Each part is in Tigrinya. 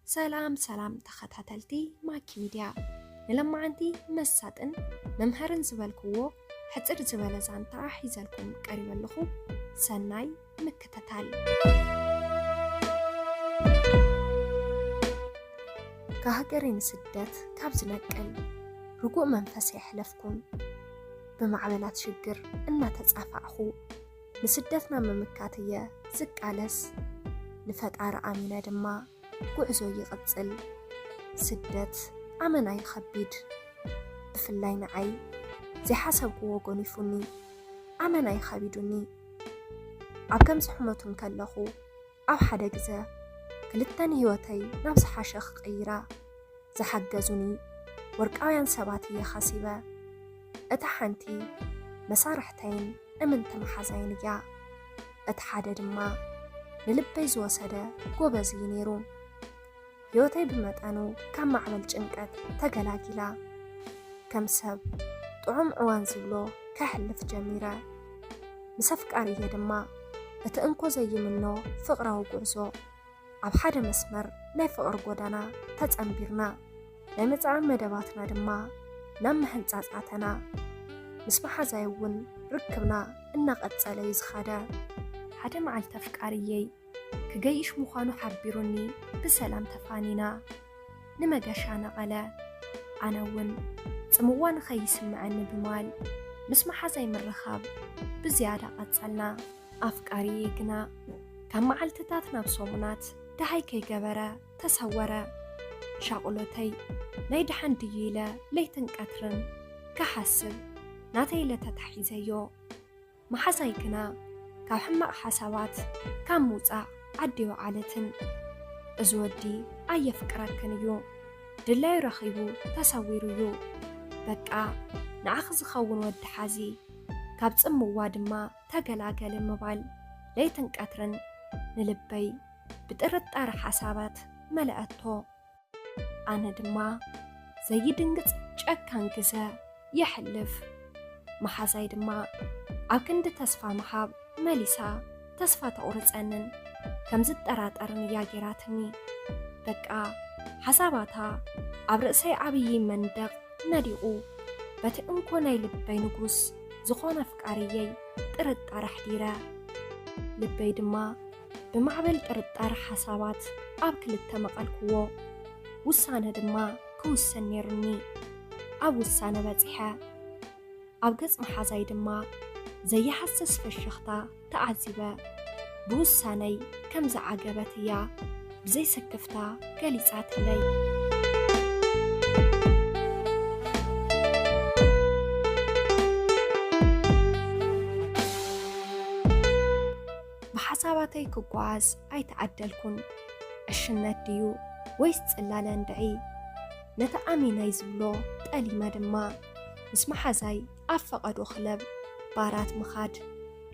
ሰላም ሰላም ተኸታተልቲ ማኪ ሚድያ፣ ንለማዓንቲ መሳጥን መምሃርን ዝበልክዎ ሕጽር ዝበለ ዛንታ ሒዘልኩም ቀሪበ ኣለኹ። ሰናይ ምክትታል። ካብ ሃገረይ ንስደት ካብ ዝነቅል ርጉእ መንፈስ የሕለፍኩን፣ ብማዕበላት ሽግር እናተጻፋዕኹ ንስደትና ምምካት እየ ዝቃለስ። ንፈጣሪ ኣሚነ ድማ ጉዕዞ ይቕጽል። ስደት ኣመና እዩ ኸቢድ፣ ብፍላይ ንዓይ ዘይሓሰብክዎ ጎኒፉኒ፣ ኣመና እዩ ኸቢዱኒ። ኣብ ከምዚ ሕመቱ እንከለኹ ኣብ ሓደ ግዘ ክልተ ንህይወተይ ናብ ዝሓሸ ክቕይራ ዝሓገዙኒ ወርቃውያን ሰባት እየ ኸሲበ። እታ ሓንቲ መሳርሕተይን እምንቲ መሓዛይን እያ። እቲ ሓደ ድማ ንልበይ ዝወሰደ ጎበዝ እዩ ነይሩ። ህይወተይ ብመጠኑ ካብ ማዕበል ጭንቀት ተገላጊላ፣ ከም ሰብ ጥዑም እዋን ዝብሎ ከሕልፍ ጀሚረ። ምስ ኣፍቃሪየ ድማ እቲ እንኮ ዘይምኖ ፍቕራዊ ጉዕዞ ኣብ ሓደ መስመር ናይ ፍቕሪ ጎዳና ተጸንቢርና። ናይ መጻኢ መደባትና ድማ ናብ ምሕንጻጽ ኣተና። ምስ መሓዛይ እውን ርክብና እናቐጸለ እዩ ዝኸደ። ሓደ መዓልቲ ኣፍቃሪየይ ክገይሽ ምዃኑ ሓቢሩኒ ብሰላም ተፋኒና። ንመገሻ ነቐለ። ኣነ እውን ጽምዋ ንኸይስምዐኒ ብምባል ምስ መሓዛይ ምርኻብ ብዝያዳ ቀጸልና። ኣፍቃሪየይ ግና ካብ መዓልትታት ናብ ሰሙናት ደሃይ ከይገበረ ተሰወረ። ሻቕሎተይ ናይ ደሓን ድዩ ኢለ ለይትን ቀትርን ክሓስብ ናተይ ኢለ ተታሒዘዮ። መሓዛይ ግና ካብ ሕማቕ ሓሳባት ካብ ምውጻእ ዓዲ ኣይወዓለትን። እዚ ወዲ ኣየፍቅረክን እዩ፣ ድላዩ ረኺቡ ተሰዊሩ እዩ። በቃ ንዓኺ ዝኸውን ወዲ ሓዚ፣ ካብ ጽምዋ ድማ ተገላገሊ ምባል ለይትን ቀትርን ንልበይ ብጥርጣረ ሓሳባት መለኣቶ። ኣነ ድማ ዘይድንግጽ ጨካን ግዘ የሕልፍ። መሓዛይ ድማ ኣብ ክንዲ ተስፋ ምሃብ መሊሳ ተስፋ ተቑርጸንን ከም ዝጠራጠርን እያ ጌራትኒ። በቃ ሓሳባታ ኣብ ርእሰይ ዓብዪ መንደቕ ነዲቑ፣ በቲ እንኮ ናይ ልበይ ንጉስ ዝኾነ ኣፍቃሪየይ ጥርጣረ ኣሕዲረ። ልበይ ድማ ብማዕበል ጥርጣረ ሓሳባት ኣብ ክልተ መቐልክዎ። ውሳነ ድማ ክውስን ነይሩኒ። ኣብ ውሳነ በጺሐ። ኣብ ገጽ መሓዛይ ድማ ዘይሃስስ ፍሽኽታ ተዓዚበ። ብውሳነይ ከም ዝዓገበት እያ ብዘይስክፍታ ገሊጻትለይ። ብሓሳባተይ ክጓዓዝ ኣይተዓደልኩን። ዕሽነት ድዩ ወይስ ጽላለ እንድዒ? ነቲ ኣሚነይ ዝብሎ ጠሊመ ድማ ምስ መሓዛይ ኣብ ፈቐዶ ክለብ ባራት ምኻድ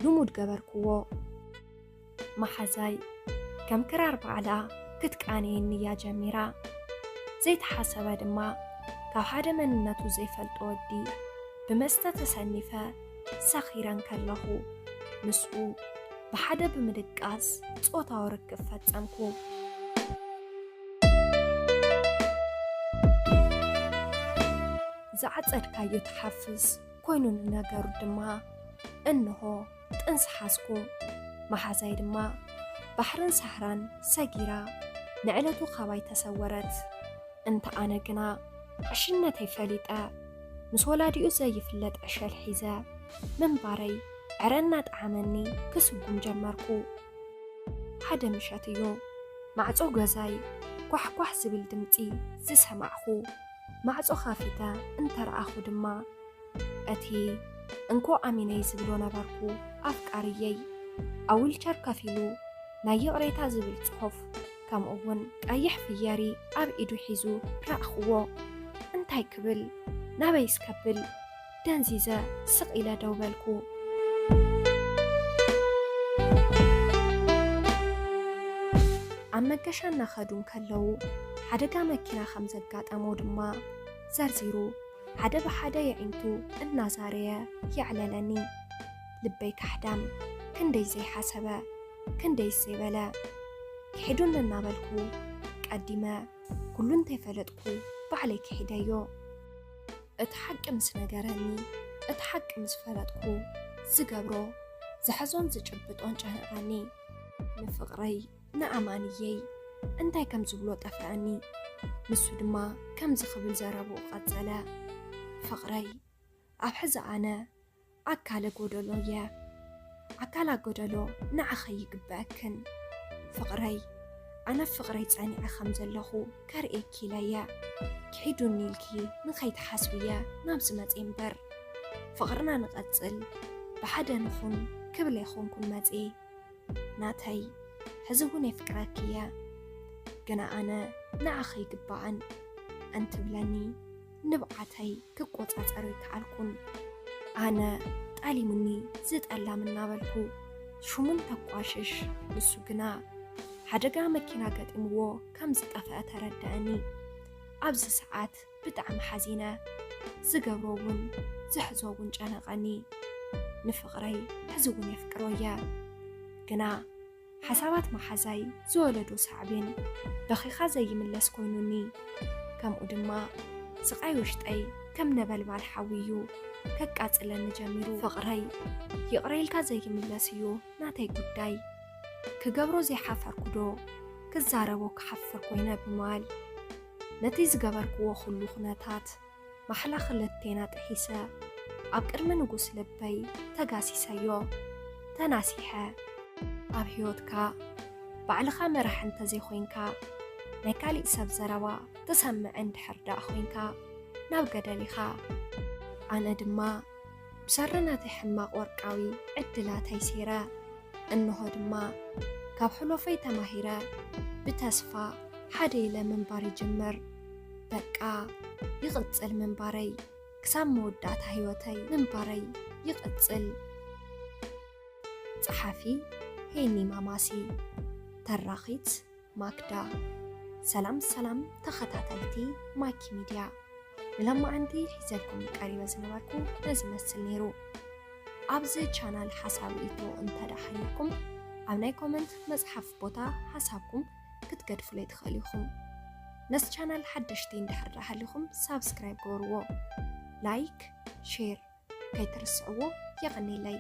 ልሙድ ገበርክዎ። መሓዛይ ከም ክራር ባዕላ ክትቃነየኒ እያ ጀሚራ። ዘይተሓሰበ ድማ ካብ ሓደ መንነቱ ዘይፈልጦ ወዲ ብመስተ ተሰኒፈ ሰኺረ እንከለኹ ምስኡ ብሓደ ብምድቃስ ጾታዊ ርክብ ፈጸምኩ። ዝዓጸድካዮ ትሓፍስ ኮይኑ ንነገሩ ድማ እንሆ ጥንሲ ሓዝኩ። መሓዛይ ድማ ባሕርን ሳሕራን ሰጊራ ንዕለቱ ካባይ ተሰወረት። እንተ ኣነ ግና ዕሽነተይ ፈሊጠ ምስ ወላዲኡ ዘይፍለጥ ዕሸል ሒዘ ምንባረይ ዕረ እናጠዓመኒ ክስጉም ጀመርኩ። ሓደ ምሸት እዩ ማዕጾ ገዛይ ኳሕኳሕ ዝብል ድምጺ ዝሰማዕኹ። ማዕጾ ከፊተ እንተ ረኣኹ ድማ እቲ እንኮ ኣሚነይ ዝብሎ ነበርኩ ኣፍቃሪየይ ኣብ ዊልቸር ከፊሉ ናይ ይቕሬታ ዝብል ጽሑፍ ከምኡ እውን ቀይሕ ፍየሪ ኣብ ኢዱ ሒዙ ረኣኽዎ። እንታይ ክብል ናበይስ ከብል ደንዚዘ ስቕ ኢለ ደው በልኩ። ኣብ መገሻ እናኸዱ እንከለዉ ሓደጋ መኪና ከም ዘጋጠሞ ድማ ዘርዚሩ ሓደ ብሓደ የዒንቱ እናዛረየ የዕለለኒ። ልበይ ካሕዳም ክንደይ ዘይሓሰበ ክንደይስ ዘይበለ። ክሒዱኒ እናበልኩ ኣቀዲመ ኩሉ እንተይፈለጥኩ ባዕለይ ክሒደዮ። እቲ ሓቂ ምስ ነገረኒ፣ እቲ ሓቂ ምስ ፈለጥኩ፣ ዝገብሮ ዝሕዞን ዝጭብጦን ጨነቐኒ። ንፍቕረይ ንኣማንየይ እንታይ ከም ዝብሎ ጠፍአኒ። ንሱ ድማ ከምዚ ክብል ዘረብኡ ቀጸለ። ፍቕረይ፣ ኣብ ሕዚ ኣነ ኣካለ ጎደሎ እየ። ኣካላ ጎደሎ ንዓኸ ይግበአክን። ፍቕረይ፣ ኣነ ፍቕረይ ጸኒዐ ከም ዘለኹ ከርእየኪ ኢለ እየ። ክሒዱኒ ኢልኪ ንኸይትሓስብየ ናብዚ መጽየ እምበር። ፍቕርና ንቐጽል፣ ብሓደ ንኹን ክብል ኣይኮንኩን መጽየ። ናተይ፣ ሕዚ እውን የፍቅረኪ እየ። ግና ኣነ ንዓኸ ይግባኣን እንትብለኒ ንብዓተይ ክቆጻጸሮ ይከኣልኩን። ኣነ ጠሊሙኒ ዝጠላም እናበልኩ ሽሙን ተቋሽሽ፣ ንሱ ግና ሓደጋ መኪና ገጢምዎ ከም ዝጠፍአ ተረድአኒ። ኣብዚ ሰዓት ብጣዕሚ ሓዚነ። ዝገብሮ እውን ዝሕዞ እውን ጨነቐኒ። ንፍቕረይ ሕዚ እውን የፍቅሮ እየ። ግና ሓሳባት መሓዛይ ዝወለዶ ሳዕቤን በኺኻ ዘይምለስ ኮይኑኒ። ከምኡ ድማ ስቓይ ውሽጠይ ከም ነበልባል ሓዊ እዩ ከቃጽለኒ ጀሚሩ። ፍቕረይ ይቕረ ኢልካ ዘይምለስ እዩ ናተይ ጉዳይ። ክገብሮ ዘይሓፈርኩ ዶ ክዛረቦ ክሓፍር ኮይነ ብምባል ነቲ ዝገበርክዎ ኩሉ ኩነታት ማሕላ ክልቴና ጥሒሰ ኣብ ቅድሚ ንጉስ ልበይ ተጋሲሰዮ። ተናሲሐ። ኣብ ህይወትካ ባዕልኻ መራሕ እንተዘይኮይንካ፣ ናይ ካሊእ ሰብ ዘረባ ትሰምዕ እንድሕር ደኣ ኮይንካ፣ ናብ ገደል ኢኻ። ኣነ ድማ ብሰሪ ነቲ ሕማቕ ወርቃዊ ዕድላተይ ሴረ። እንሆ ድማ ካብ ሕሎፈይ ተማሂረ፣ ብተስፋ ሓደ ኢለ ምንባር ይጅምር። በቃ ይቕጽል ምንባረይ፣ ክሳብ መወዳእታ ህይወተይ ምንባረይ ይቕጽል። ጸሓፊ ሄኒ ማማሲ፣ ተራኺት ማክዳ። ሰላም ሰላም ተኸታተልቲ ማኪ ሚድያ፣ ንሎማዓንቲ ሒዘልኩም ቀሪበ ዝነበርኩ ነዚ መስል ነይሩ። ኣብዚ ቻናል ሓሳብ ርእይቶ እንተ ደኣ ሃልዩኩም፣ ኣብ ናይ ኮመንት መጽሓፍ ቦታ ሓሳብኩም ክትገድፉለይ ትኽእሉ ኢኹም። ነዚ ቻናል ሓደሽቲ እንድሕር ደኣ ሃሊኹም ሳብስክራይብ ግበርዎ፣ ላይክ፣ ሼር ከይትርስዕዎ። የቐኔለይ።